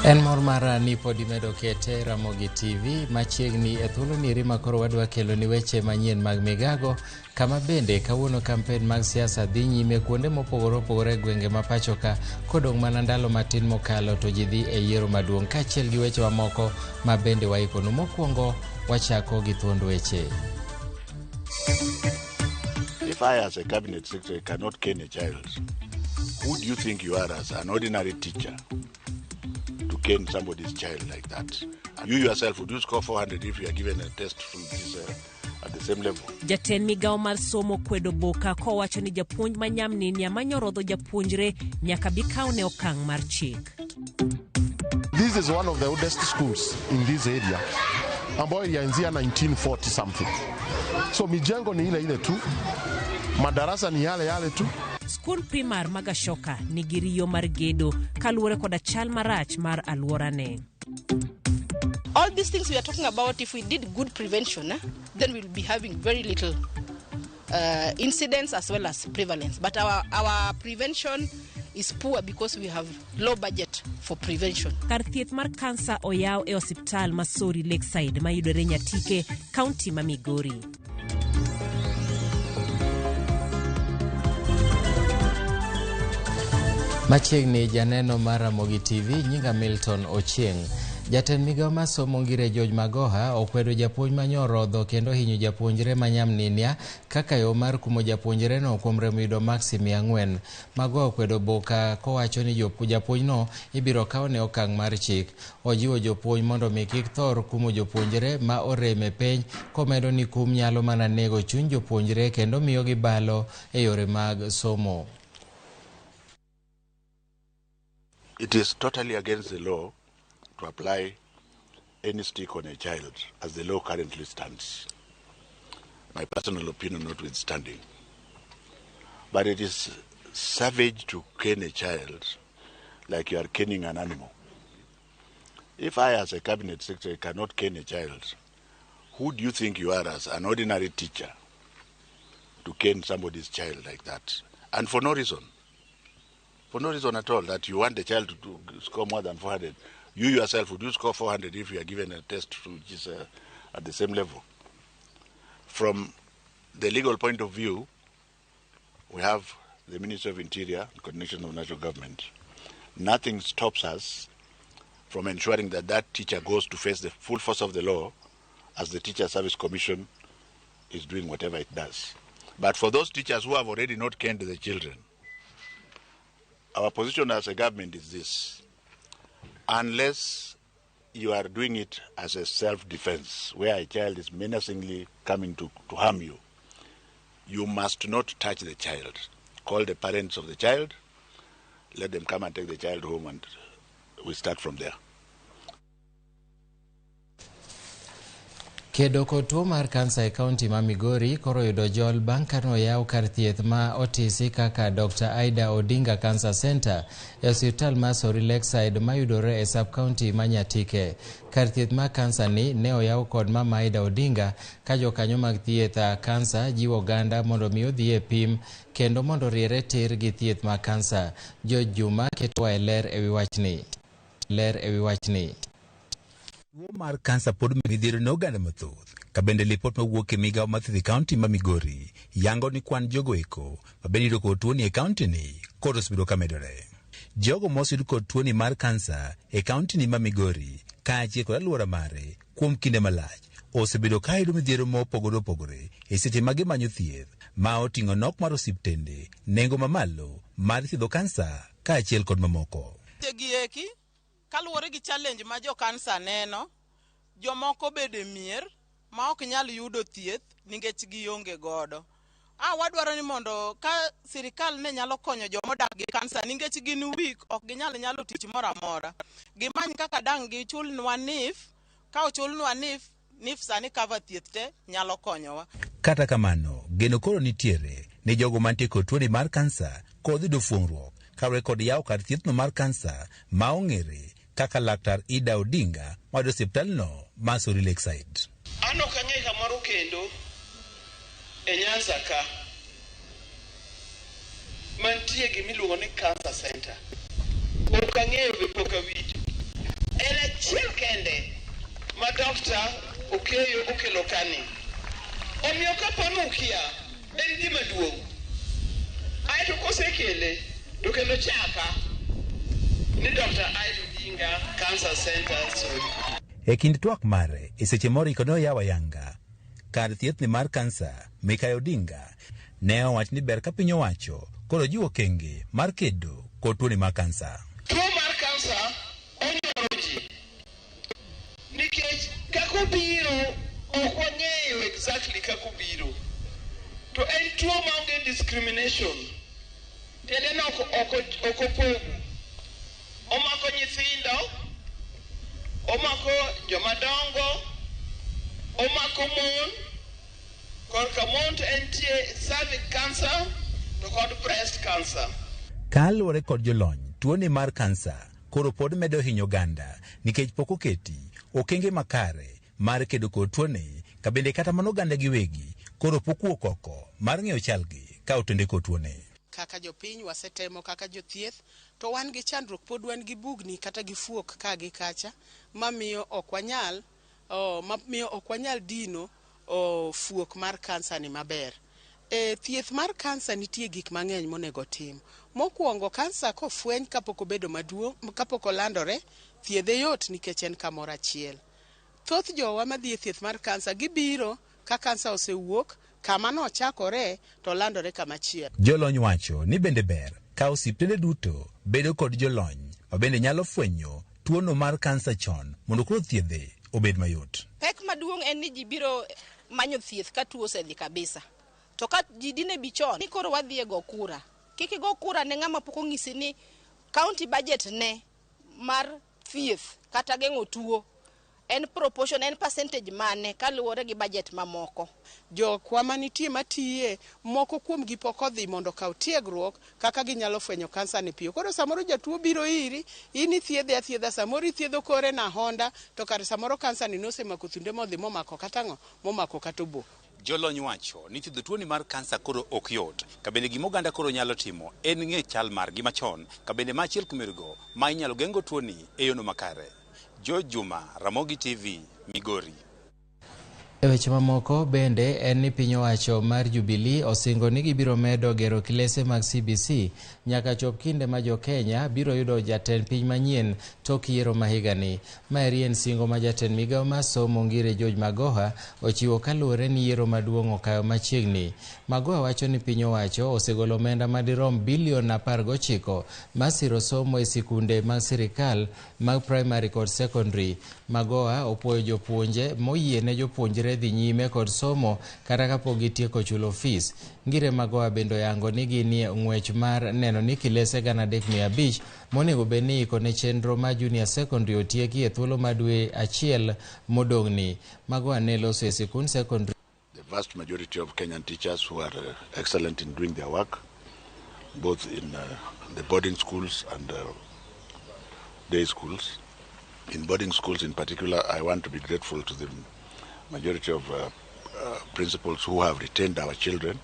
En mor mara ni pod imedo kete Ramogi TV machiegni e thuolo ni eri ma koro wadwa kelo ni weche manyien mag migago kama bende kawuono kampen mag siasa dhi nyime kuonde mopogore opogore e gwenge ma pacho ka kodong' mana ndalo matin mokalo to ji dhi e yiero maduong' kaachiel gi weche mamoko ma bende waikonu. Mokwongo wachako gi thuond weche. If I, as a cabinet secretary, cannot cane a child, who do you think you are as an ordinary teacher to cane somebody's child like that? And you yourself, would you score 400 if you are given a test which is at the same level? Jatend migawo mar somo kwedo boka kowacho ni japuonj ma nyamninia manyorodho japuonjre nyaka bi kawne okang' mar chik. This is one of the oldest schools in this area ambayo ilianzia 1940 something. So mijengo ni ile ile tu, madarasa ni yale yale tu. Skund primar ma Gashoka nigi riyo mar gedo kaluwore koda chal marach mar alworane. All these things we are talking about, if we did good prevention, then we'll be having very little incidence as well as prevalence. But our prevention is poor because we have low budget for prevention. Kar thieth mar kansa oyaw e osiptal ma Sori Lakeside mayudore Nyatike, kaunti ma Migori. Machiegni janeno mar Ramogi TV, nyinga Milton Ochieng'. Jatend migawo mar somo Ngire George Magoha okwedo japuonj manyorodho kendo hinyo japuonjre ma nyamninia kaka yo mar kumo japuonjreno kuom remo yudo maksi 400. Magoha okwedo boka kowacho ni japuonjno ibiro kawne okang' mar chik. Ojiwo jopuonj mondo mi kik thor kumo jopuonjre ma orem e penj komedo ni kum nyalo mana nego chuny jopuonjre kendo miyo gibalo e yore mag somo. It is totally against the law to apply any stick on a child as the law currently stands. My personal opinion notwithstanding. But it is savage to cane a child like you are caning an animal. If I, as a cabinet secretary, cannot cane a child, who do you think you are as an ordinary teacher to cane somebody's child like that? And for no reason. For no reason at all, that you want the child to score more than 400. You yourself, would you score 400 if you are given a test which is at the same level? From the legal point of view, we have the Ministry of Interior, the Coordination of National Government. Nothing stops us from ensuring that that teacher goes to face the full force of the law as the Teacher Service Commission is doing whatever it does. But for those teachers who have already not caned the children, our position as a government is this: unless you are doing it as a self-defense, where a child is menacingly coming to harm you, you must not touch the child. Call the parents of the child, let them come and take the child home, and we start from there. Kedo kod tuo mar kansa e kaunti ma Migori koro yudo jol bang' kane oyaw kar thieth ma otisi kaka Dr. Ida Odinga Cancer Center e osiptal ma Sori Lakeside mayudore e sub-county ma Nyatike. Kar thieth mar kansa ni ne oyaw kod Mama Ida Odinga ka jokanyo mag thieth kansa jiwo oganda mondo mi odhi e pim kendo mondo oriere tir gi thieth mar kansa. George Juma ketowa e ler ewi wachni. Tuo mar kansa pod midhiero ne oganda mathoth. Kabende lipot mawuok e migawo mar thieth e kaunti ma Migori yango ni kwan jogo eko mabende iyudo kod tuoni e kaunti ni koro osebedo ka medore. Jogo moseyud kod tuoni mar kansa e kaunti ni ma Migori kaachiel kod alwora mare kuom kinde malach osebedo ka yudo midhiero mopogore opogore e seche ma gimanyo thieth ma oting'o nok mar osiptende, nengo mamalo mar thiedho kansa kaachiel kod mamoko. Gieki kaluwore gi challenge ma jo kansa neno, jomoko bedo e mier ma ok nyal yudo thieth nikech gionge godo. Wadwaro ni mondo ka sirikal ne nyalo konyo jomodak gi kansa nikech gin weak, ok ginyal nyalo tich moro amora. Gimany kaka dang' gichulnwa NIF, ka ochulnwa NIF, NIF sani cover thieth te nyalo konyowa. Kata kamano, geno koro nitiere ni jogo mantie kod tuoni mar kansa kod yudo fuong'ruok kaluwore kod yawo kar thiethno mar kansa ma ong'ere kaka Laktar Ida Odinga mar osiptalno ma Sori Lakeside. An ok ang'e kamoro kendo e Nyanza ka mantie gimiluongo ni cancer center. Ok ang'eyo be pok awinjo. En achiel kende ma Dr. Okeyo okelo kani. Omiyo kapo ni ukia, en gima duong'. Aeto kosekele, to kendo chaka ni Dr. Ivy Odinga Cancer Center Sori. E kind twak mare e seche moriko ne oyawo ayanga kar thieth ni mar kansa, Mikai Odinga ne owach ni ber ka piny owacho koro jiwo okenge mar kedo kod tuoni mar kansa. Tuo mar kansa onyoro ji nikech kaka obiro ok wang'eyo exactly kaka obiro, to en tuo maonge discrimination, tiende ni ok opogo. Omako nyithindo, omako joma dongo, omako mon. Korka mon to entie cervix cancer to kod breast cancer. Kaluwore kod jolony, tuoni mar kansa koro pod medo hinyo oganda nikech pok oketi okenge makare mar kedo kod tuoni, ka bende kata mana oganda giwegi koro pok wuok oko mar ng'eyo chalgi ka otende kod tuoni. Kaka jopiny wasetemo, kaka jothieth to wan gi chandruok, pod wan gi bugni kata gi fuok ka gi kacha mamiyo ok wanyal mamiyo ok wanyal dino fuok mar kansa ni maber. E thieth mar kansa nitie gik mang'eny monego tim. Mokwongo, kansa kofweny kapok obedo maduong', kapok olandore, thiedhe yot nikech en kamoro achiel. Thoth jowa madhi e thieth mar kansa gibiro ka kansa osewuok kama nochakore to landore kama chielo. Jolony wacho ni bende ber ka osiptende duto bedo kod jolony ma bende nyalo fwenyo tuono mar kansa chon mondo koro thiedhe obed mayot. Pek maduong' en ni ji biro manyo thieth ka tuo osedhi kabisa. To ka ji dine bi chon, ni koro wadhi e go kura. Kik igo kura ne ng'ama pok onyisi ni county budget ne mar thieth kata geng'o tuo en proportion, en percentage mane kaluwore gi budget mamoko. Jokwa manitie matiye moko kuom gi pok odhi mondo okaw tiegruok kaka ginyalo fwenyo kansa ni piyo. Koro samoro jatuo biro iri, in ithiedhe athiedha, samoro ithiedho kore na honda, to kare samoro kansa ni nosemako thunde modhi momako kata ang'o, momako kata obo. Jolony wacho ni thiedho tuoni mar kansa koro ok yot, ka bende gima oganda koro nyalo timo en ng'e chal margi machon, ka bende ma achiel kuom yorego ma inyalo geng'o tuoni e yono makare. George Juma, Ramogi TV, Migori. E weche mamoko bende en ni piny owacho mar Jubilee osingo ni gibiro medo gero kilese mag CBC nyaka chop kinde ma jo-Kenya biro yudo jatend piny manyien tok yiero ma higani. Maeri en singo ma jatend migao mar somo Ngire George Magoha ochiwo kaluwore ni yiero maduong' okayo machiegni. Magoha wacho ni piny owacho osegolo omenda madirom bilion 19 mar siro somo e sikunde mag sirikal mag primary kod secondary. Magoha opuoyo jopuonje moyie ne jopuonjre dhi nyime kod somo kata kapok gitieko chulo fees. Ngire Magoha bende oyango ni ginie ng'wech mar neno ni kilese 3500 monego bed ni iko ne chenro mar junior secondary otieki e thuolo mar dwe achiel modong'ni. Magoha ne loso e sikund secondary. The vast majority of Kenyan teachers who are excellent in doing their work, both in the boarding schools and day schools. In boarding schools in particular, I want to be grateful to the majority of principals who have retained our children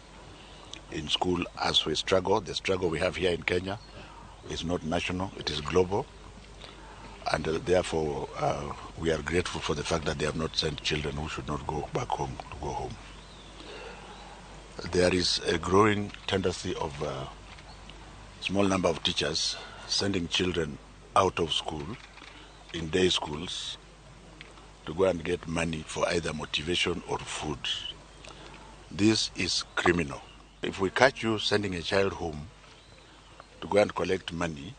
in school as we struggle. The struggle we have here in Kenya is not national, it is global. And therefore, we are grateful for the fact that they have not sent children who should not go back home to go home. There is a growing tendency of a small number of teachers sending children out of school in day schools to go and get money for either motivation or food. This is criminal. If we catch you sending a child home to go and collect money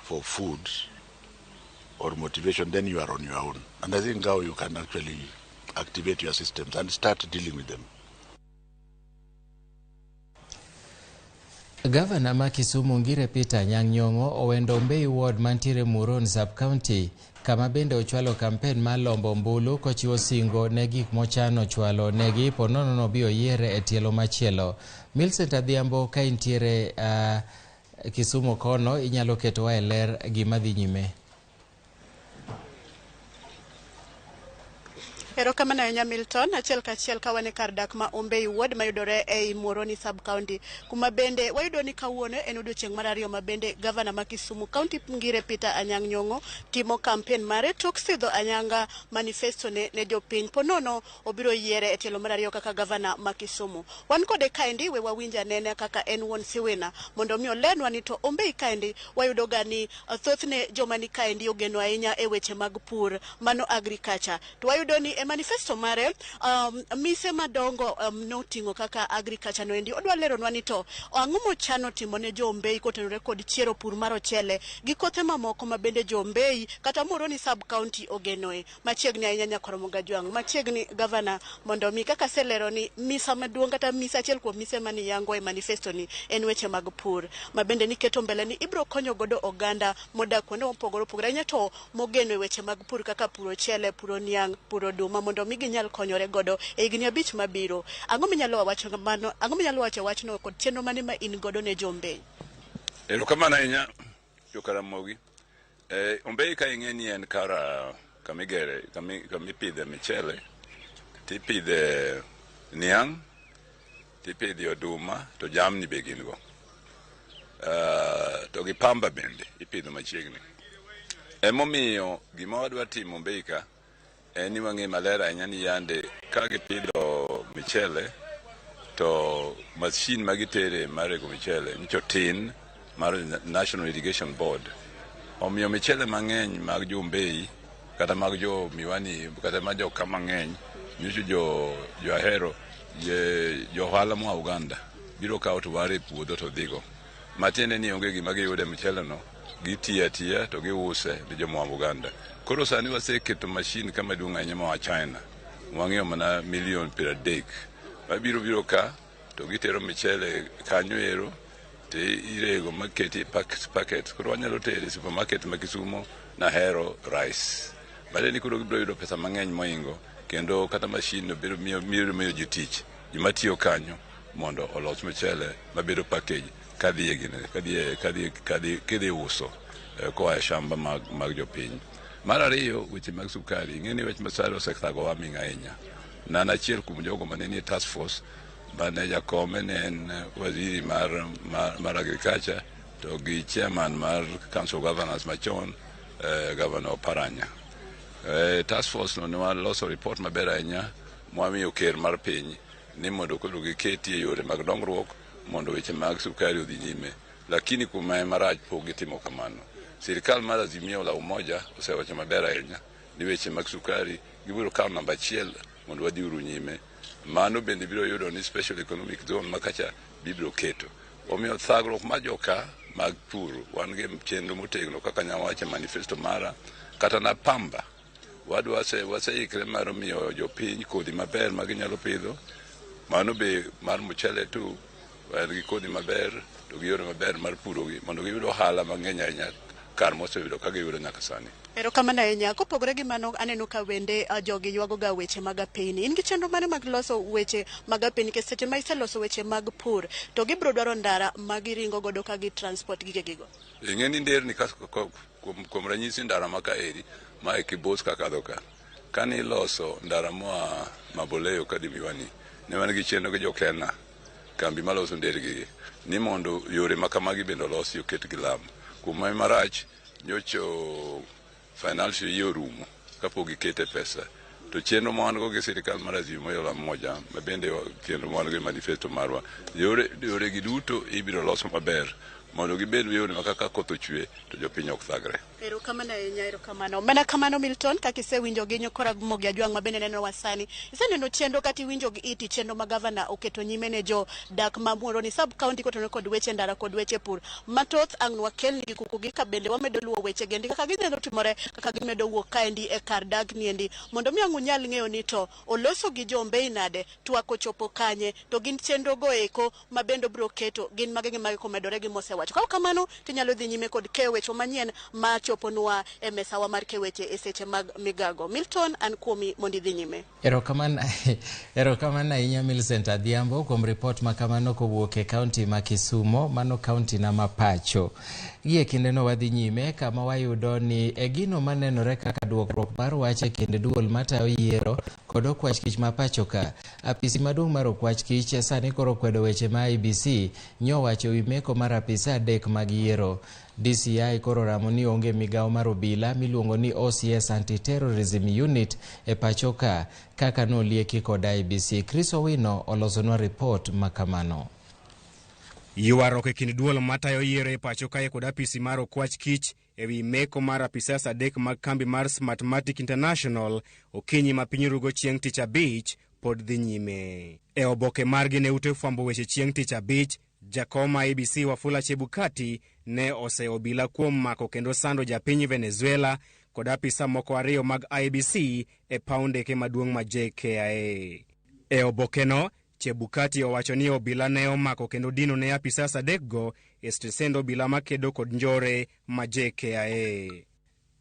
for food or motivation, then you are on your own. And I think now you can actually activate your systems and start dealing with them. Gavana ma Kisumu Ngire Peter Anyang' Nyong'o owendo Ombei Ward mantiere Muhoroni Sub-County kama bende ochwalo kampen mar lombo ombulu kochiwo singo ne gik mochano chwalo negi po nono nobi oyiere e tielo machielo. Millicent Adhiambo ka intiere Kisumu kono inyalo ketowa e ler gima dhi nyime. Erokamano ahinya Milton. Achiel kachiel ka wan e kar dak ma Ombei Ward mayudore ei Muhoroni Sub County, kuma bende wayudo ni kawuono en odiochieng' mar ariyo ma bende gavana ma Kisumu County Ngire Peter Anyang' Nyong'o timo kampen mare tok sidho anyanga manifesto ne, ne jopiny. Po nono obiro yiere e tielo mar ariyo kaka gavana ma Kisumu. Wan kode kaendi we wawinj anene kaka en wuon Siwina mondo mi olenwa ni to Ombei kaendi wayudo ga ni thothne joma ni kaendi ogeno ahinya e weche mag pur mano agriculture. To wayudo ni e manifesto mare mise madongo noting'o kaka agriculture noendi odwa leronwa ni to ang'o mochano timo ne jo Ombei kotenore kod chiero pur mar ochele gi kothe mamoko ma bende jo Ombei kata Muhoroni sub county ogenoe. Machiegni ahinya Nyakoromo Gajwang', machiegni gavana mondo mi kaka aselero ni misa maduong' kata misa achiel kuom mise mane yango e manifesto ni en weche mag pur ma bende niketo mbele ni ibiro konyo godo oganda modak kuonde mopogore opogore ahinya to mogeno e weche mag pur kaka puro ochele, puro niang', puro oduma mondo mi ginyal konyore godo e higni abich mabiro. Ang'o minyalo wacho mano, ang'o minyalo wacho e wachno kod chenro mane ma in godo ne jo Ombei? Erokamano ahinya jokaramogi. Ombei ka ing'e ni en kar kamigere kamipidhe michele tipidhe niang' tipidhe oduma to jamni be gin go. To gi pamba bende ipidho machiegni. Emomiyo gima wadwa timo Ombei ka en ni wang'e maler ahinya ni yande ka gipidho michele to machine ma gitere mar rego michele nyicho tin mar National Irrigation Board. Omiyo michele mang'eny mag jo Ombei kata mag jo Miwani kata mag jo ka mang'eny nyicho jo Ahero jo ohala moa Uganda biro kawo to waro e puodho to dhigo. Matiende ni onge gima giyudo e michele no, gitiyo atiya to giuse ne joma Uganda. Koro sani waseketo machine kama duong' ahinya moa China. Wang'iewo mana milion 30. Mabiro biro ka to gitero michele kanyo ero to irego maketi e packet. Koro wanyalo tero e supermarket ma Kisumo Nahero rice. Matiende ni koro gibiro yudo pesa mang'eny moingo kendo kata machine no biro miyo ji tich. Joma tiyo kanyo mondo olos michele mabedo package kadhi e gine kadhi kadhi kadhi kidhi uso koa e shamba mag jopiny. Mar ariyo, weche mag sukari. Ing'e ni wach mar sukari osethagowa aming'a ahinya. Ne an achiel kuom jogo mane nie task force mane jakome ne en waziri mar agriculture to gi chairman mar council of governors machon Governor Oparanya. Task force no ne waloso report maber ahinya mwamiyo ker mar piny ni mondo koro giketie yore mag dongruok mondo weche mag sukari odhi nyime. Lakini kuom mae marach pok gitimo kamano. Sirikal mar Azimio la Umoja osewacho maber ahinya ni weche mag sukari gibiro kawo namba achiel mondo wadhi uru nyime. Mano bende biro yudo ni special economic zone ma kacha bibiro keto. Omiyo thagruok mar joka mag pur wan gi chenro motegno kaka nyawacho e manifesto mara kata na pamba wadwa waseikre mar miyo jopiny kodhi maber ma ginyalo pidho. Mano be mar mchele tu wan gi kodhi maber to gi yore maber mar purogi mondo giyud ohala mang'eny ahinya kar moseyudo ka giyudo nyaka sani. Erokamano ahinya. Kopogore gi mano, aneno ka wende jogi ywago ga weche mag apeyni. In gi chenro mane mag loso weche mag apeyni? Nikech seche ma iseloso weche mag pur, to gibiro dwaro ndara ma giringo godo ka gi transport gigegigo. Ing'e ni nderni kuom ranyisi ndara ma kaeri ma e Kibos kakadho ka. Kane iloso ndara moa Maboleo kadhi Miwani, ne wan gi chenro gi jo Kenya, kambi maloso ndergi ni mondo yore ma kamagi bende olosi oket gi lam. Kuom mae marach, nyocho financial year orumo kapok gikete pesa. To chenro ma wan go gi sirikal mar Azimio la Umoja ma bende chenro ma wan go e manifesto marwa, yore gi duto ibiro los maber mondo gibed yore ma kaka koth ochwe to jopiny ok thagre. Erokamano ahinya, erokamano. Mana kamano Milton, kaka isewinjo gi nyikora Ramogi Ajwang' ma bende nenowa sani. Iseneno chenro kata iwinjo gi iti chenro ma gavana oketo nyime ne jo dak ma Muhoroni sub county kotenore kod weche ndara kod weche pur. Mathoth ang' nwakelni gi kuku gi ka bende wamedo luwo weche gendi kaka gimedo timore kaka gimedo wuok kaendi e kar dak niendi mondo mi ang' unyal ng'eyo ni to oloso gi jo Ombei nade, twak ochopo kanye, to gin chenro go eko ma bende obiro keto gin mage gi mage komedore gi mosewacho. Ka ok kamano tinyalo dhi nyime kod keyo weche manyien ma chopo choponwa e mesawa mar keweche e seche mag migago. Milton, an kuomi mondo idhi nyime. Erokamano ahinya Millicent Adhiambo kuom ripot ma kamano kowuok e kaunti ma Kisumo, mano kaunti na ma pacho. Gie kindeno wadhi nyime kama wayudo ni e gino manenore kaka duokruok mar wach e kind duol matayo yiero kod okwach kich ma pacho ka. Apisi maduong' mar okwach kich sani koro kwedo weche ma IEBC nyowacho ewi meko mar apisa 3 mag yiero. DCI koro ramo ni onge migawo mar obila miluongo ni OCS Anti-Terrorism Unit e pacho ka kaka nolieki kod IEBC. Chris Owino olosonwa ripot makamano. Ywaruok e kind duol matayo yiero e pacho kae kod apisi mar okwach kich ewi meko mar apisas 3 mag kambi mar Smartmatic International okinyi ma piny rugo chieng' tich abich pod dhi nyime. E oboke margi ne ute fwambo weche chieng' tich abich, jakom IEBC Wafula Chebukati ne oseyo obila kuom mako kendo sando japiny Venezuela kod apisa moko 2 mag IEBC e paw ndeke maduong' ma JKIA. E obokeno, Chebukati owacho ni obila ne omako kendo dino ne apisas 3 go e stesend obila makedo kod njore ma JKIA.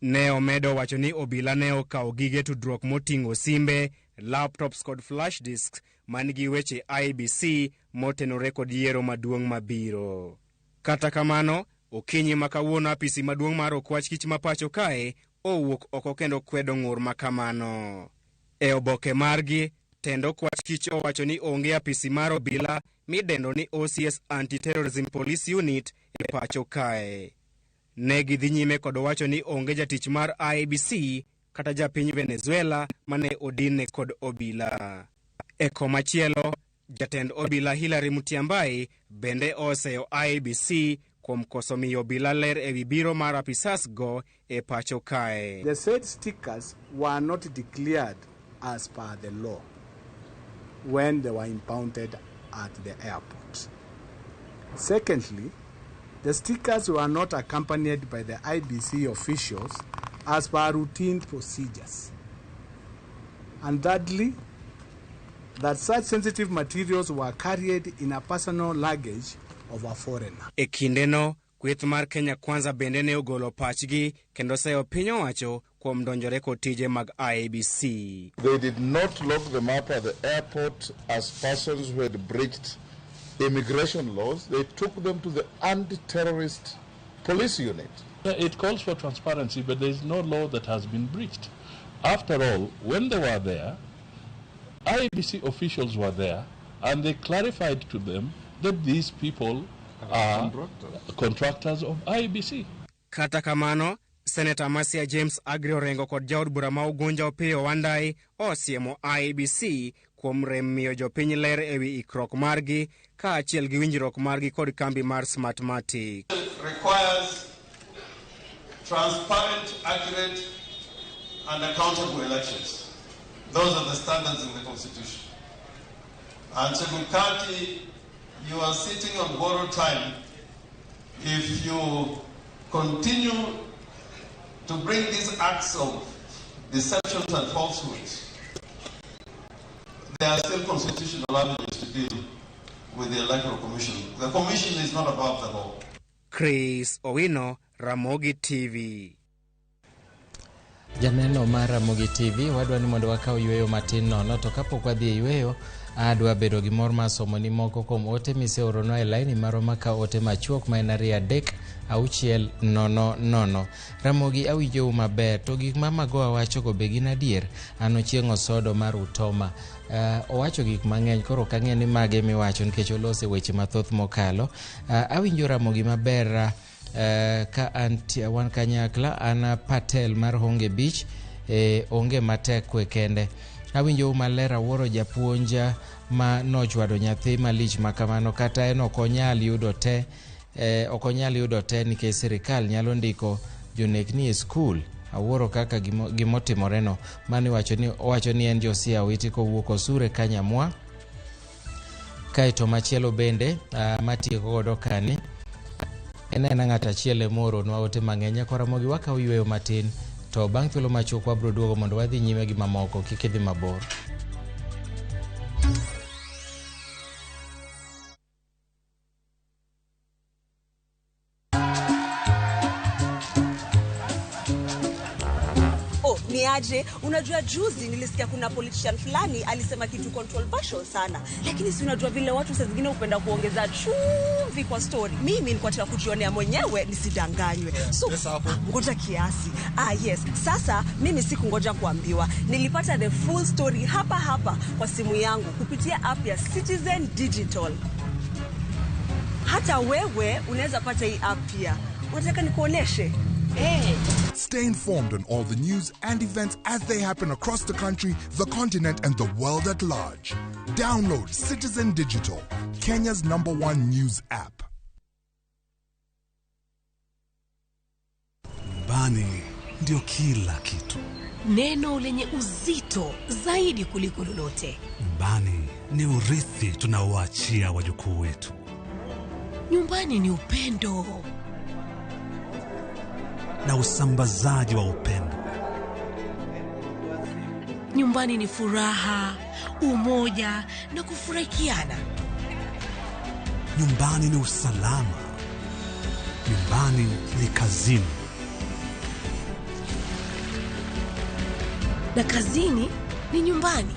Ne omedo wacho ni obila ne okawo gige tudruok moting'o simbe, laptops kod flash disks man gi weche IEBC motenore kod yiero maduong' mabiro. Kata kamano, okinyi ma kawuono apisi maduong' mar okwach kich ma pacho kae owuok oko kendo kwedo ng'ur ma kamano. E oboke margi, tend okwach kich owacho ni onge apisi mar obila midendo ni OCS Anti-Terrorism Police Unit e pacho kae. Ne gidhi nyime kod wacho ni onge jatich mar IEBC kata japiny Venezuela mane odinne kod obila. E komachielo, jatend obila Hilary Mutyambai bende oseyo IEBC kuom koso miyo obila ler ewi biro mar apisas go e pacho kae. The said stickers were not declared as per the law when they were impounded at the airport. Secondly, the stickers were not accompanied by the IEBC officials as per routine procedures. And thirdly, that such sensitive materials were carried in a personal luggage of a foreigner. E kindeno, kweth mar Kenya Kwanza bende ne ogolo pachgi kendo seyo piny owacho kuom donjore kod tije mag IEBC. They did not lock them up at the airport as persons who had breached immigration laws. They took them to the anti-terrorist police unit. It calls for transparency, but there is no law that has been breached. After all, when they were there, IEBC officials were there, and they clarified to them that these people are contractors of IEBC. Kata kamano, Senator Masia James Agri Orengo kod jaod bura ma Ugunja Opiyo Wandayi osiemo IEBC kuom rem miyo jopiny ler ewi ikruok margi kaachiel gi winjruok margi kod kambi mar Smartmatic. Requires transparent, accurate, and accountable elections. Those are the standards in the Constitution. And Chebukati, you are sitting on borrowed time if you continue to bring these acts of deceptions and falsehoods. There are still constitutional avenues to deal with the Electoral Commission. The Commission is not above the law. Chris Owino, Ramogi TV. Janeno mar Ramogi TV, wadwa ni mondo wakaw yweyo matin nono, to kapok wadhi e yweyo, adwa bedo gi mor mar somo ni moko kuom ote miseoronwa e laini marwa makawo ote machuok ma en 2 3 6 0 0. Ramogi, awinjou maber, to gik ma Magoha wachogo be gin adier? An Ochieng' Osodo mar Utoma. Owacho gik mang'eny, koro ok ang'e ni mage miwacho nikech olose weche mathoth mokalo. Awinjo Ramogi maber ka wan kanyakla, an Patel mar Honge Beach, onge matek kwe kende. Awinjou maler, awuoro japuonj ma nochwado nyathi malich makamano, kata en ok onyal yudo te, ok onyal yudo te nikech sirikal nyalo ndiko jonekni e skul. Awuoro kaka gimotimoreno. Mano owacho ni en Josia Owiti kowuok Osure Kanyamwa. Kaeto machielo bende matieko godo kani en aena ng'ato achiel emooronwa ote mang'eny. Nyakwa Ramogi, wakawo yweyo matin, to bang' thuolo machuok wabiro duogo mondo wadhi nyime gi mamoko. Kik idhi mabor. Aje, unajua juzi nilisikia kuna politician fulani alisema kitu controversial sana, lakini si unajua vile watu saa zingine hupenda kuongeza chumvi kwa story. Mimi nilikuwa nataka kujionea mwenyewe nisidanganywe, so ngoja kiasi. Ah, yes. Sasa mimi sikungoja kuambiwa, nilipata the full story hapa hapa kwa simu yangu kupitia app ya Citizen Digital. Hata wewe unaweza pata hii app pia. Unataka nikuoneshe? Hey. Stay informed on all the news and events as they happen across the country, the continent, and the world at large. Download Citizen Digital, Kenya's number one news app. Nyumbani ndio kila kitu. Neno lenye uzito zaidi kuliko lolote. Nyumbani ni urithi tunaowaachia wajukuu wetu. Nyumbani ni upendo na usambazaji wa upendo. Nyumbani ni furaha, umoja na kufurahikiana. Nyumbani ni usalama. Nyumbani ni kazini. Na kazini ni nyumbani.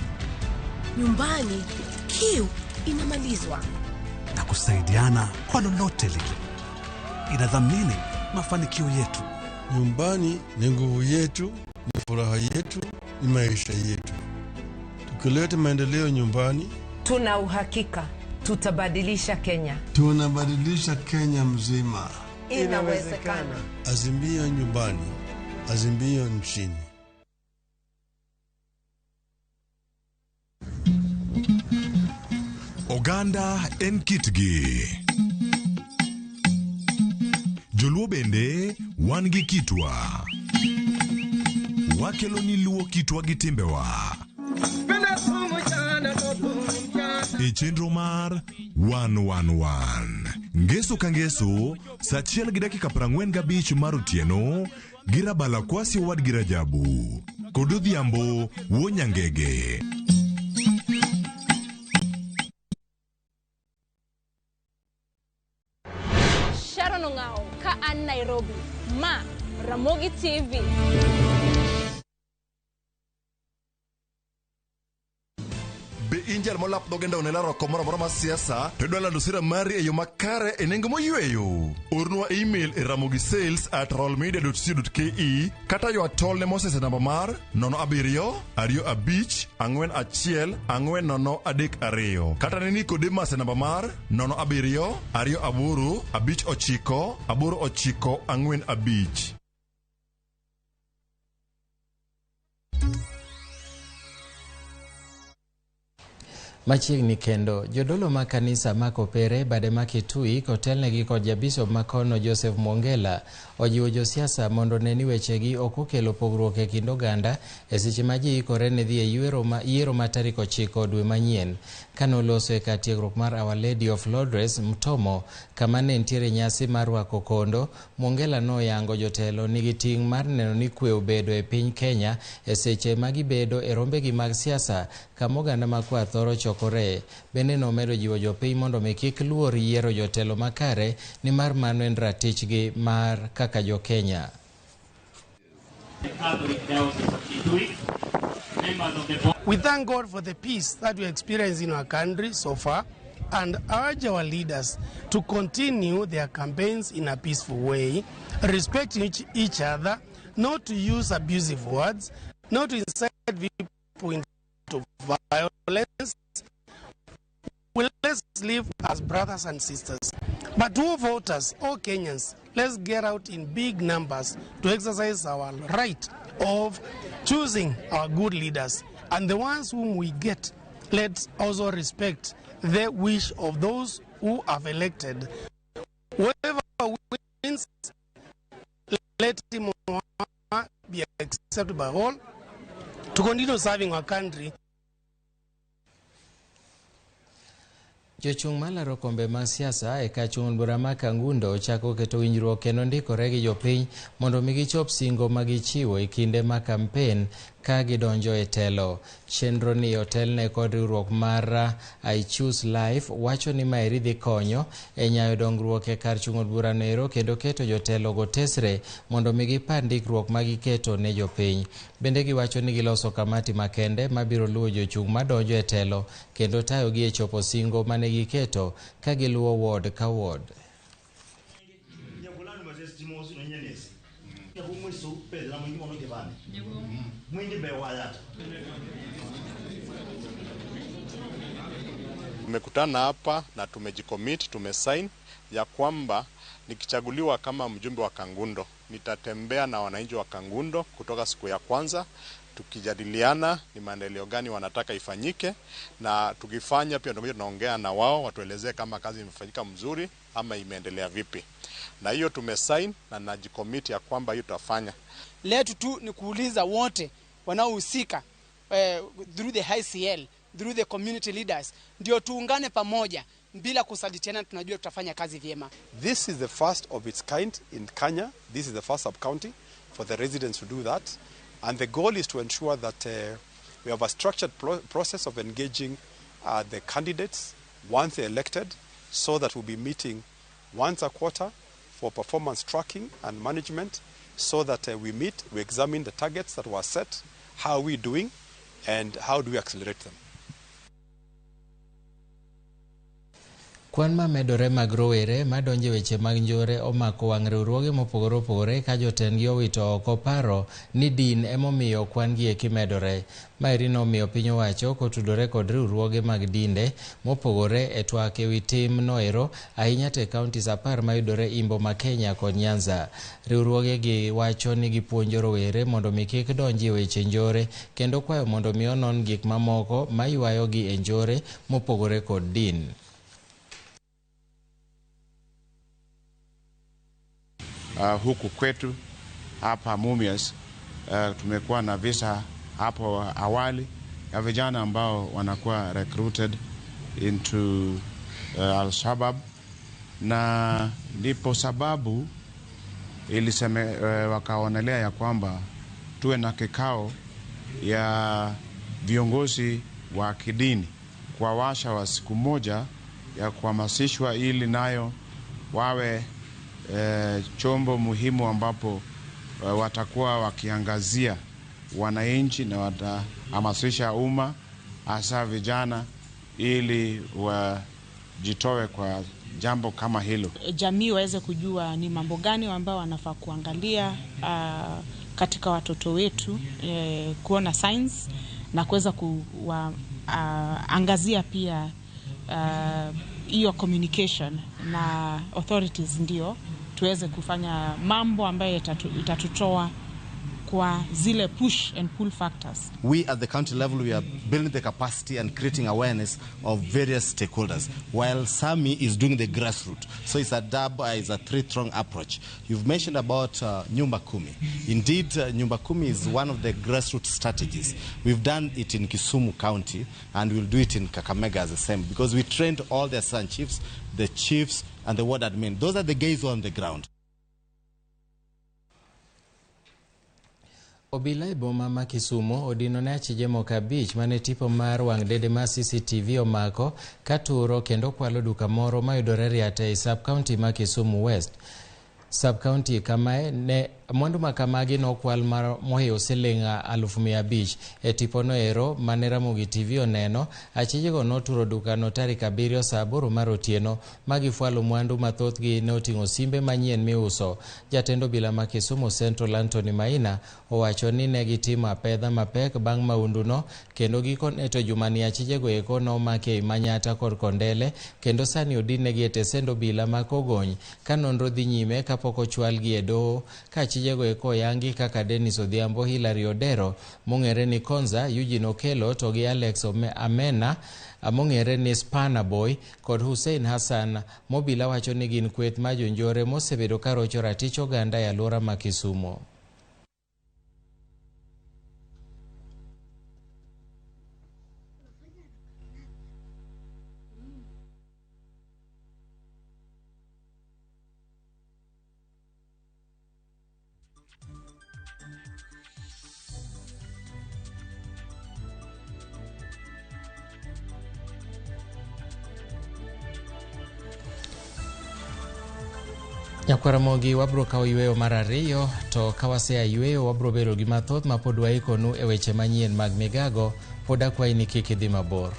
Nyumbani kiu inamalizwa na kusaidiana kwa lolote lile. Inadhamini mafanikio yetu. Nyumbani ni nguvu yetu, ni furaha yetu, ni maisha yetu. Tukileta maendeleo nyumbani, tuna uhakika tutabadilisha Kenya. Tunabadilisha Kenya mzima. Inawezekana. Azimio nyumbani, azimio nchini. Oganda en kitgi. Joluo bende wan gi kitwa. Wakelo ni luo kitwa gi timbewa. E chenro mar 111. Ngeso ka ngeso, saa 1:45 mar otieno, gi Rabala Kwasi owadgi Rajabu. Kod Odhiambo wuo Nyangege. Sharon Ong'ao ka an Nairobi, ma Ramogi TV. Be in jal molap dhoge ndaw ne laro oko moro amora mar siasa to idwa lando sira mari e yo makare e nengo moyweyo. Ornwa email e ramogisales@rollmedia.co.ke kata ywa tol ne Moses e namba mar 07 25 41 40 32 kata ne Nicodemus e namba mar 07 28 59 89 45. Machiegni kendo, jodolo ma kanisa ma Kopere bade ma Kitui kotelnegi kod jabisop makono Joseph Mwongela ojiwo josiasa mondo ne ni wechegi ok okelo pogruok e kind oganda e seche ma ji ikore ne dhi e yiero ma tarik 9 dwe manyien. Kanoloso e kar tiegruok mar Our Lady of Lourdes Mtomo kama ne nitiere nyasi mar rwako kondo, Mwongela noyango jotelo nigi ting' mar neno ni kwe obedo e piny Kenya e seche ma gibedo e rombegi mag siasa kama oganda makwar thoro chokore. Bende nomedo jiwo jopiny mondo mi kik luor yiero jotelo makare nimar mano en ratichgi mar kaka jo-Kenya. We thank God for the peace that we experience in our country so far and urge our leaders to continue their campaigns in a peaceful way, respecting each other, not to use abusive words, not to incite people into violence. Well, let's live as brothers and sisters. But all voters, all Kenyans, let's get out in big numbers to exercise our right of choosing our good leaders. And the ones whom we get, let's also respect the wish of those who have elected. Whoever wins, let him or her be accepted by all to continue serving our country. Jochung' malaro kombe mag siasa e kar chung' od bura ma Kangundo ochako keto winjruok kendo ndikore gi jopiny mondo mi gichop singo ma gichiwo e kinde ma kampen ka gidonjo e telo. Chenro ni otelne kod riwruok mar I Choose Life wacho ni maeri dhi konyo e nyayo dongruok e kar chung' od bura noero kendo keto jotelo go tesre mondo mi gipar ndikruok ma giketo ne jopiny. Bende giwacho ni giloso kamati makende mabiro luwo jochung' madonjo e telo kendo tayogi e chopo singo mane giketo ka giluwo ward ka ward. Tumekutana hapa na tumejicommit, tumesign ya kwamba nikichaguliwa kama mjumbe wa Kangundo nitatembea na wananchi wa Kangundo kutoka siku ya kwanza, tukijadiliana ni maendeleo gani wanataka ifanyike, na tukifanya pia ndio tunaongea na wao watuelezee kama kazi imefanyika mzuri ama imeendelea vipi. Na hiyo tumesign na najicommit ya kwamba hiyo tutafanya. Letu tu ni kuuliza wote wanaohusika through the ICL, through the community leaders, ndio tuungane pamoja bila kusalitiana, tunajua tutafanya kazi vyema. This is the first of its kind in Kenya. This is the first sub-county for the residents to do that. And the goal is to ensure that we have a structured process of engaging the candidates once they're elected, so that we'll be meeting once a quarter for performance tracking and management, so that we meet, we examine the targets that were set, how are we doing, and how do we accelerate them. Kwan mamedore mag rowere madonjo e weche mag njore omako wang' riwruoge mopogore opogore ka jotendgi owito oko paro ni din emomiyo kwan gi eki medore. Maeri nomiyo piny owacho kotudore kod riwruoge mag dinde mopogore e twak ewi tim noero ahinya te counties 10 mayudore Imbo ma Kenya kod Nyanza. Riwruoge gi wacho ni gipuonjo rowere mondo mi kik donji e weche njore kendo kwayo mondo mi onon gik mamoko maywayogi e njore mopogore kod din. Huku kwetu hapa Mumias tumekuwa na visa hapo awali ya vijana ambao wanakuwa recruited into Al-Shabaab, na ndipo sababu iliseme wakaonelea ya kwamba tuwe na kikao ya viongozi wa kidini kwa washa wa siku moja ya kuhamasishwa ili nayo wawe chombo muhimu ambapo watakuwa wakiangazia wananchi na watahamasisha umma hasa vijana ili wajitoe kwa jambo kama hilo. Jamii waweze kujua ni mambo gani ambao wanafaa kuangalia katika watoto wetu, kuona signs na kuweza kuangazia pia hiyo communication na authorities, ndio tuweze kufanya mambo ambayo itatutoa kwa zile push and pull factors. We at the county level, we are building the capacity and creating awareness of various stakeholders, while SAMI is doing the grassroots. So it's a it's a three-pronged approach. You've mentioned about Nyumba Kumi. Indeed, Nyumba Kumi is one of the grassroots strategies. We've done it in Kisumu County, and we'll do it in Kakamega as the same, because we trained all the assistant chiefs, the chiefs, and the ward admin. Those are the guys who are on the ground. Obila e boma ma Kisumu odino ne achije moko 5 mane tipo mar wang' dede mar CCTV omako katuro kendo kwalo duka moro mayudore Riata e sub-county ma Kisumu West. Sub-county kamae ne mwandu makamagi nokwal mar mohiwo siling 500,000. E tipo noero mane Ramogi TV oneno, achijego noturo dukano tarik 7 saa 8 mar otieno magifwalo mwandu mathothgi ne oting'o simbe manyien miuso. Jatend obila ma Kisumu Central Anthony Maina owacho ni ne gitimo apedha mapek bang' maunduno kendo gikone to jumani achijego eko nomaki ei Manyata kod Kondele kendo sani odinnegi e tesend obila ma Kogony ka nonro dhi nyime kapok ochwalgi e doho ka achijego eko oyangi kaka Dennis Odhiambo, Hilary Odero mong'ere ni Konza, Eugene Okello to gi Alex Amena mong'ere ni Spana Boy kod Hussein Hassan. Mobila wacho ni gin kweth ma jonjore mosebedo ka rocho ratich oganda e alwora ma Kisumu. Nyakwaramogi wabro kawo yweyo mar ariyo to ka wasea yweyo wabro bedo gi mathoth ma pod waikonu e weche manyien mag migago pod akwayi ni kik idhi mabor.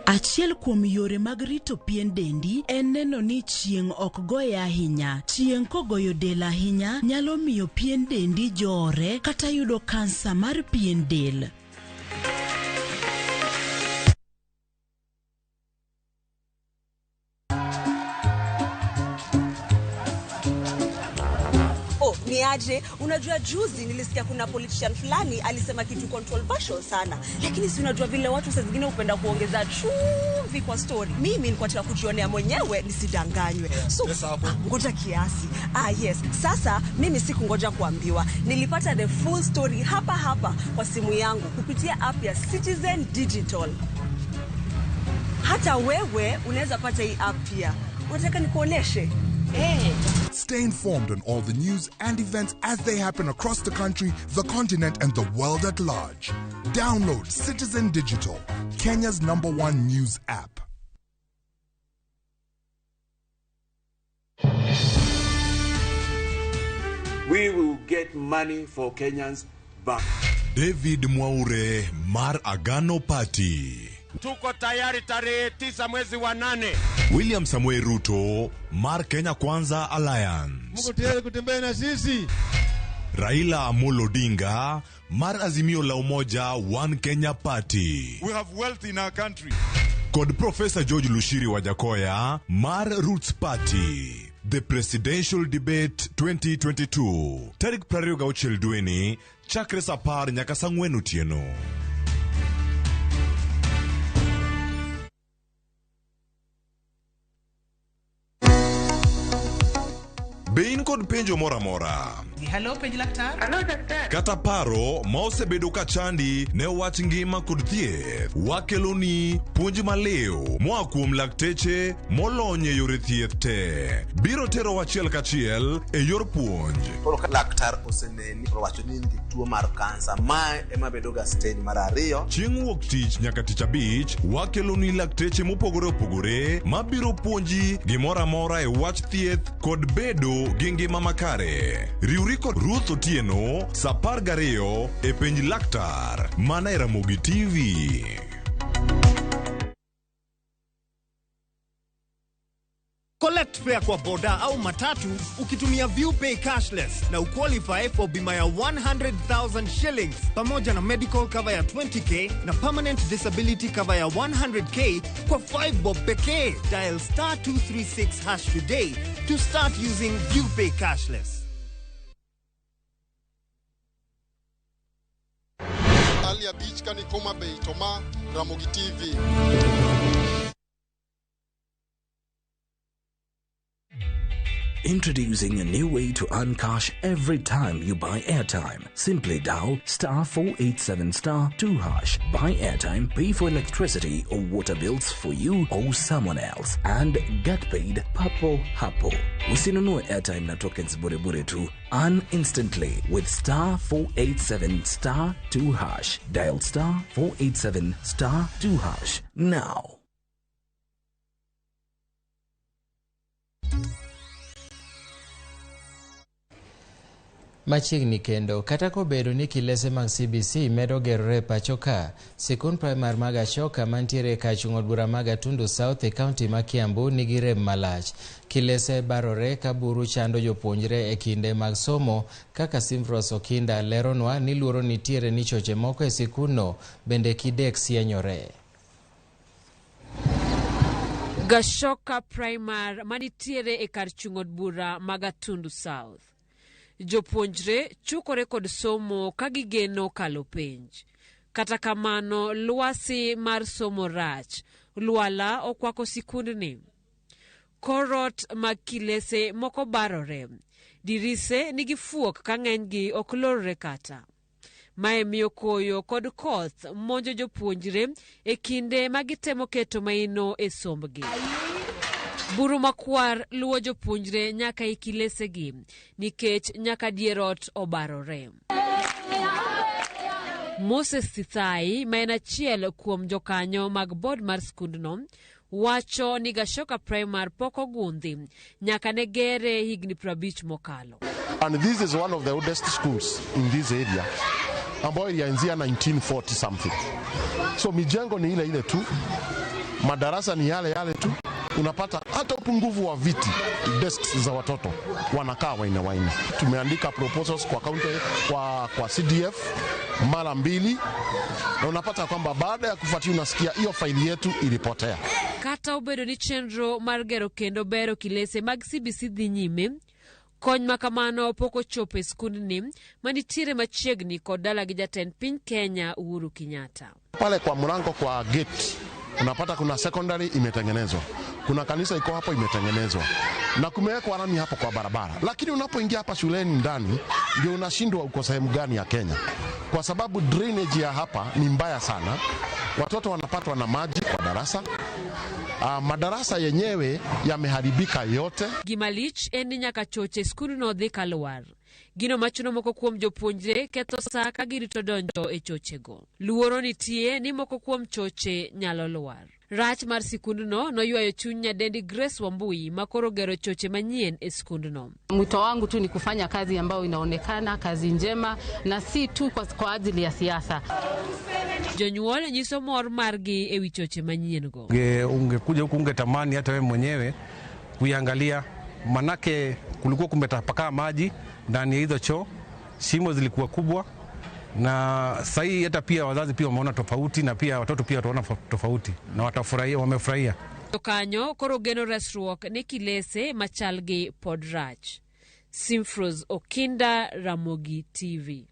Achiel kuom yore mag rito pien dendi en neno ni chieng' ok goye ahinya. Chieng' kogoyo del ahinya nyalo miyo pien dendi joore kata yudo kansa mar pien del. Oh, ni aje? Unajua juzi nilisikia kuna politician fulani alisema kitu controversial sana, lakini si unajua vile watu saa zingine hupenda kuongeza chumvi kwa story. Mimi nilikuwa nataka kujionea mwenyewe nisidanganywe. So ngoja kiasi. Ah, yes. Sasa mimi sikungoja kuambiwa, nilipata the full story hapa hapa kwa simu yangu kupitia app ya Citizen Digital. Hata wewe unaweza pata hii app pia. Unataka nikuoneshe? Hey. Stay informed on all the news and events as they happen across the country, the continent, and the world at large. Download Citizen Digital, Kenya's number one news app. We will get money for Kenyans back. David Mwaure mar Agano Party. Tuko tayari tarehe 9 mwezi wa 8. William Samoei Ruto mar Kenya Kwanza Alliance. Mko tayari kutembea na sisi? Raila Amolo Odinga mar Azimio la Umoja One Kenya Party. We have wealth in our country. Kod Professor George Lushiri Wajakoya mar Roots Party. The Presidential Debate 2022. Tarik 26 dweni, chakre saa 10 nyaka saa 4 otieno. Be in kod penjo moro amora? Hello, penj laktar. Hello, daktari. Kata paro ma osebedo ka chandi ne wach ngima kod thieth, wakeloni puonj maliw moa kuom lakteche molony e yore thieth te. Biro tero achiel kachiel e yor puonj. Koro ka laktar oseneni to owacho ni in gi tuo mar kansa, mae ema bedo ga stage mar ariyo. Chieng' wuok tich nyaka tich abich, wakeloni lakteche mopogore opogore mabiro puonji gimoro amora e wach thieth kod bedo gi ngima makare. Riwri kod Ruth Otieno saa 12 e penj laktar mana e Ramogi TV. Collect fare kwa boda au matatu ukitumia ViewPay cashless na uqualify for bima ya 100,000 shillings pamoja na medical cover ya 20k na permanent disability cover ya 100k kwa 5 bob pekee. Dial star 236 hash today to start using ViewPay cashless. Alia Beach kani Homa Bay Toma Ramogi TV. Introducing a new way to earn cash every time you buy airtime. Simply dial star 487 star 2 hash. Buy airtime, pay for electricity or water bills for you or someone else, and get paid papo hapo. Usinunue airtime na tokens bure bure tu. Earn instantly with star 487 star 2 hash. Dial star 487 star 2 hash now. Machiegni kendo, kata kobedo ni kilese mag CBC medo gerore e pacho ka, sikund primar mag Ashoka mantiere e kar chung' od bura mag Gatundu South e kaunti ma Kiambu nigi rem malach. Kilese barore ka buru chando jopuonjre e kinde mag somo, kaka Simfros Okinda leronwa ni luoro nitiere ni choche moko e sikundno bende kidek sienyore. Gashoka Primar manitiere e kar chung' od bura ma Gatundu South. Jopuonjre chukore kod somo ka gigeno kalo penj. Kata kamano, lwasi mar somo rach. Lwala okwako sikundni. Korot mag kilese moko barore. Dirise nigi fuok ka ng'enygi ok lorre kata. Mae miyo koyo kod koth monjo jopuonjre e kinde ma gitemo keto maino e sombgi. Buru makwar luwo jopuonjre nyaka e kilesegi nikech nyaka dier ot obarore. Moses Sithai, ma en achiel kuom jokanyo mag board mar skundno, wacho ni Gashoka Primary pok ogundhi nyaka ne gere higni 50 mokalo. And this is one of the oldest schools in this area ambayo ilianzia 1940 something. So mijengo ni ile ile tu, madarasa ni yale yale tu, unapata hata upungufu wa viti desks za watoto wanakaa waine waine. Tumeandika proposals kwa county, kwa CDF mara mbili, na unapata kwamba baada ya kufuatia unasikia hiyo faili yetu ilipotea. Kata obedo ni chenro mar gero kendo bero kilese mag CBC dhi nyime, kony ma kamano pok ochopo e skundni manitiere machiegni kod dala gi jatend piny Kenya Uhuru Kenyatta. Pale kwa mlango kwa gate unapata kuna secondary imetengenezwa, kuna kanisa iko hapo imetengenezwa, na kumewekwa lami hapo kwa barabara, lakini unapoingia hapa shuleni ndani ndio unashindwa uko sehemu gani ya Kenya, kwa sababu drainage ya hapa ni mbaya sana. Watoto wanapatwa na maji kwa darasa. Madarasa yenyewe yameharibika yote. Gima lich en ni nyaka choche skundno dhi kalwar. Gino machuno moko kuom jopuonjre ketho sa ka girito donjo e chochego. Luoro nitie ni moko kuom choche nyalo lwar. Rach mar sikundno noywayo chuny nyadendi Grace Wambui ma koro gero choche manyien e skundno. Mwito wangu tu ni kufanya kazi ambayo inaonekana, kazi njema, na si tu kwa ajili ya siasa. Jonyuol nyiso mor margi ewi choche manyien go. Ungekuja huku ungetamani hata wewe mwenyewe kuiangalia, manake kulikuwa kumetapakaa maji ndani ya hizo choo, shimo zilikuwa kubwa, na sasa hata pia wazazi pia wameona tofauti, na pia watoto pia wataona tofauti na watafurahia, wamefurahia. Jokanyo koro geno resruok ne kilese machal gi pod rach. Simfros Okinda, Ramogi TV.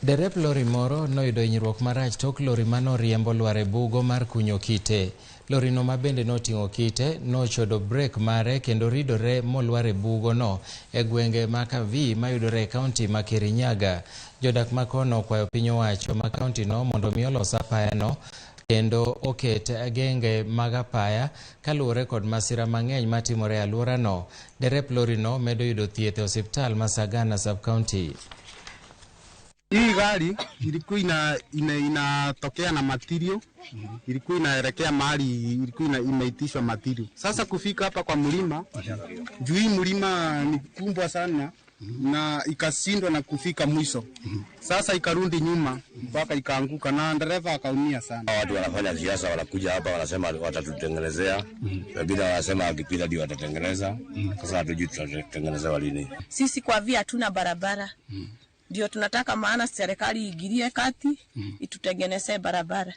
Derep lori moro noyudo hinyruok marach tok lori manoriembo lwar e bugo mar kunyo kite. Lorino ma bende noting'o kite nochodo brek mare kendo ridore molwar e bugono e gwenge ma Kavi mayudore e kaunti ma Kirinyaga. Jodak ma kono okwayo piny owacho ma kaunti no mondo mi olos apayano kendo oket genge mag apaya kaluwore kod masira mang'eny matimore e alworano. Derep lorino medo yudo thieth e osiptal ma Sagana sub-county. Hii gari ilikuwa inatokea na matirio, ilikuwa inaelekea mahali ilikuwa imeitishwa matirio. Sasa kufika hapa kwa mlima, juu hii mlima ni kubwa sana na ikashindwa na kufika mwisho. Sasa ikarudi nyuma mpaka ikaanguka na dereva akaumia sana. Watu wanafanya siasa, wanakuja hapa wanasema watatutengenezea, wengine wanasema akipita ndio watatengeneza. Sasa hatujui tutatengenezewa lini. Sisi kwa vile hatuna barabara, ndio tunataka maana serikali iingilie kati itutengeneze barabara.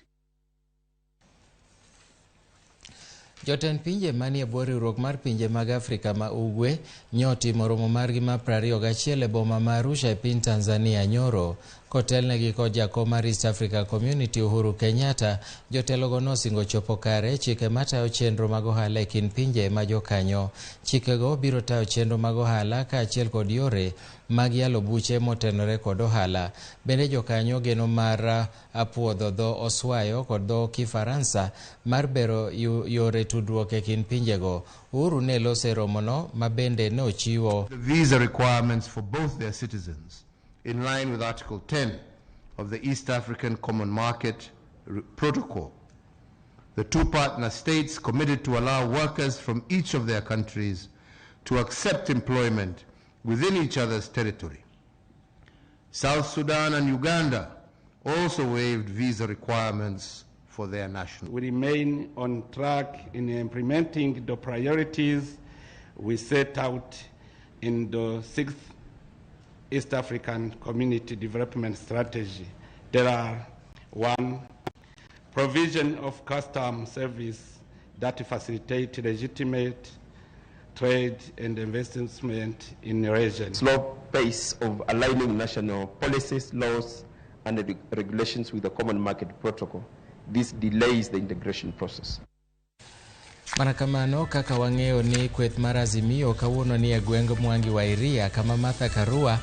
Jotend pinje manie bwo riwruok mar pinje mag Afrika ma Ugwe nyotimo romo margi mar 21 e boma ma Arusha e piny Tanzania nyoro. Kotelnegi kod jakom mar East Africa Community Uhuru Kenyatta, jotelogo nosingo chopo kare chike matayo chenro mag ohala e kind pinje ma jokanyo. Chikego biro tayo chenro mag ohala kaachiel kod yore mag yalo buche motenore kod ohala. Bende jokanyo geno mar apuodho dho Oswayo kod dho Kifaransa mar bero yore tudruok e kind pinjego. Uhuru ne loso e romono ma bende ne ochiwo the visa requirements for both their citizens in line with Article 10 of the East African Common Market Protocol. The two partner states committed to allow workers from each of their countries to accept employment within each other's territory. South Sudan and Uganda also waived visa requirements for their nationals. We remain on track in implementing the priorities we set out in the 6th East African Community Development Strategy. There are 1, provision of custom service that facilitate legitimate trade and investment in the region. Slow pace of aligning national policies, laws, and regulations with the Common Market Protocol. This delays the integration process. Mana kamano kaka wang'eyo ni kweth mar Azimio kawuono ni e gweng Mwangi wa Iria kama Martha Karua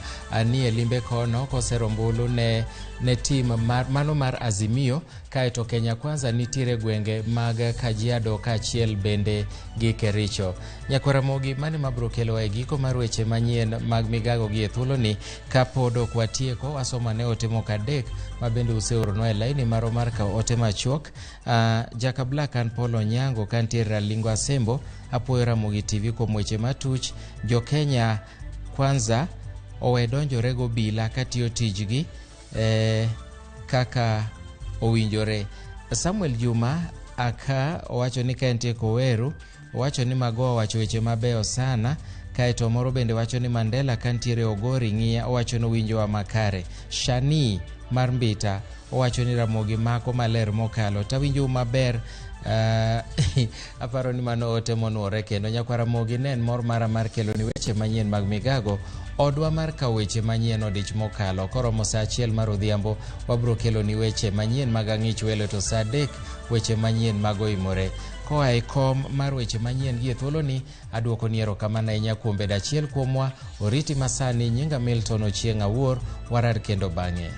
ni e limbe kono kosero ombulu ne tim mano mar Azimio. Kaeto Kenya Kwanza nitiere gwenge mag Kajiado kaachiel bende gi Kericho. Nyakwaramogi mane mabiro kelowa e giko mar weche manyien mag migago gi e thuoloni. Kapod ok watieko, wasomo ane ote moko adek ma bende useoronwa e laini marwa mar kawo ote machuok. Jaka Black an Paul Onyango kantiere Ralingo Asembo apuoyo Ramogi TV kuom weche matuch. Jo Kenya Kwanza owe donjore gobila katiyo tijgi kaka owinjore. Samuel Juma aka owacho ni ka entie Koweru, owacho ni Magoha owacho weche mabeyo sana. Kaeto moro bende wacho ni Mandela kantiere Ogori ng'iya, owacho ni owinjowa makare. Shani mar Mbita owacho ni Ramogi mako maler mokalo. Tawinjou maber. Aparo ni mano ote monuore kendo. Nyakwar Ramogi ne en mor mara mar kelo ni weche manyien mag migago. Odwa mar kawo weche manyien odich mokalo. Koromo saa 1 mar odhiambo wabro kelo ni weche manyien mag ang'ich welo, to saa 3 weche manyien mag oimore. Koa e kom mar weche manyien gi e thuoloni aduoko ni erokamano ahinya kuom bedo achiel kuomwa. Oriti masani, nyinga Milton Ochieng' Awuor, warar kendo bang'e.